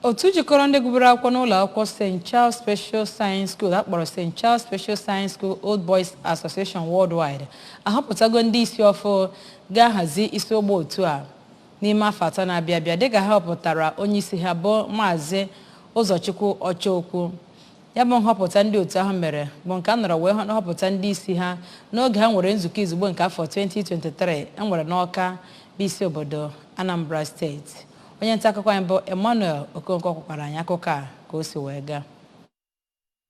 Otu jikọrọ ndị gụburu akwụkwọ n'ụlọ akwụkwọ St. Charles Special Science School akpọrọ St. Charles Special Science School Old Boys Association Worldwide ahọpụtago ndị isi ọfụ ga-ahazi isi ụgbọ otu a n'ime afọ 3 na-abịa abịa, dịka ha họpụtara onye isi ha bụ Maazị Ụzọchukwu Ọchọokwu. Ya bụ nhọpụta ndị otu ahụ mere bụ nke a nọrọ wee họpụta ndị isi ha n'oge ha nwere nzukọ izugbe nke afọ 2023 e nwere n'Ọka, bụ isi obodo Anambra Steeti. Onye nta akụkọ anyị bụ Emmanuel Okonkwo kọkwara anyị akụkọ a ka o si wee gaa.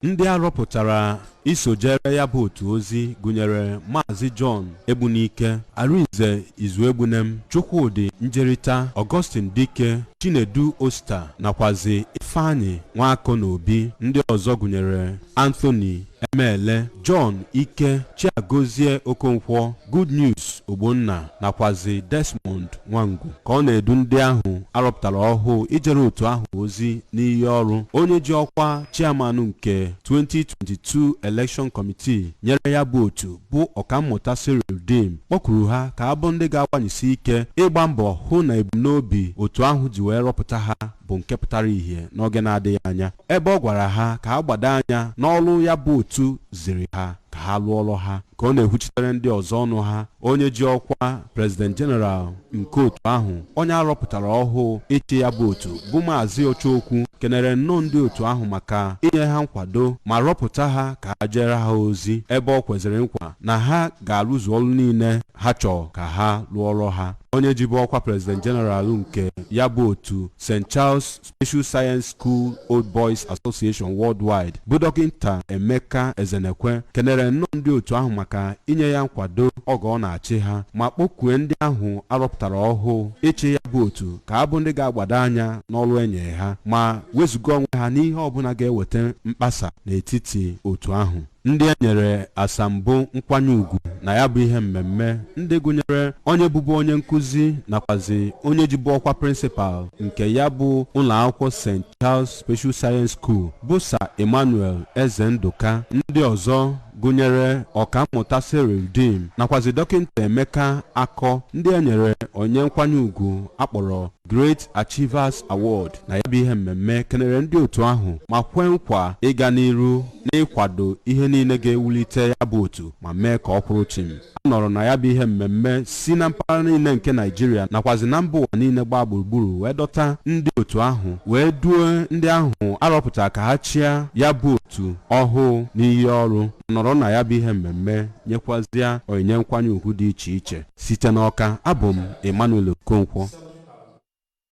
Ndị a rọpụtara isojere ya bụ otu ozi gụnyere Maazị John Egbunike, Arinze Izuegbunem, Chukwudị Njerita, Augustine Dike, Chinedu Osta nakwazi Ifeanyị Nwakọ na Obi. Ndị ọzọ gụnyere Anthony Emele, John Ike, Chiagozie Okonkwo, Good News Ogbonna nakwazi Desmond Nwangwu. Ka ọ na-edu ndị ahụ arọpụtara ọhụụ ijere otu ahụ ozi n'iyi ọrụ, onye ji ọkwa chairman nke 2022 Election Committee nyere ya bụ otu, bụ Ọkammụta Cyril Dim, kpọkuru ha ka abụ ndị ga-agbanyesi ike ịgba mbọ hụ na ebumnobi otu ahụ ji wee rọpụta ha bụ nke pụtara ìhè n'oge na-adịghị anya, ebe ọ gwara ha ka ha gbado anya n'ọrụ ya bụ otu ziri ha ka ha lụọrọ ha. Ka ọ na-ekwuchitere ndị ọzọ ọnụ ha, onye ji ọkwa President General nke otu ahụ, onye arọpụtara ọhụụ ịchị ya bụ otu, bụ Maazị Ochookwu, kenere nnọọ ndị otu ahụ maka inye ha nkwado ma rọpụta ha ka ha jere ha ozi, ebe ọ kwezịrị nkwa na ha ga-arụzu ọrụ niile ha chọọ ka ha lụọrọ ha. Onye jibu ọkwa President General nke ya bụ otu St. Charles Special Science School Old Boys Association Worldwide, bụ Dọkịta Emeka Ezenekwe, kenere nnọọ ndị otu ahụ maka inye ya nkwado oge ọ na-achị ha, ma kpọkue ndị ahụ arọpụtara ọhụụ ịchị ya bụ otu ka abụ ndị ga-agbado anya n'ọrụ enyere ha ma wezụga onwe ha n'ihe ọbụla ga-eweta mkpasa n'etiti otu ahụ. Ndị e nyere asambo nkwanye ugwu na ya bụ ihe mmemme, ndị gụnyere onye bụbu onye nkụzi nakwazi onye jibu ọkwa principal nke ya bụ ụlọ akwụkwọ St. Charles Special Science School, bụ Sir Emmanuel Ezenduka. Ndị ọzọ gụnyere Ọkammụta Cyril Dim nakwazi Dọkịta Emeka Akọ. Ndị e nyere onye nkwanye ugwu akpọrọ Great Achievers Award na ya bụ ihe mmemme kenere ndị otu ahụ ma kwee nkwa ịga n'iru n'ịkwado ihe niile ga-ewulite ya bụ otu ma mee ka ọ kwụrụ chịm. A nọrọ na ya bụ ihe mmemme si na mpaghara niile nke Naijiria nakwazi na mba ụwa niile gbaa gburugburu wee dọta ndị otu ahụ, wee duo ndị ahụ arọpụtara ka ha chịa ya bụ otu ọhụụ n'iyi ọrụ, nọrọ na ya bụ ihe mmemme nyekwazịa onyinye nkwanye ugwu dị iche iche. Site n'Ọka, abụ m Emmanuel Okonkwo.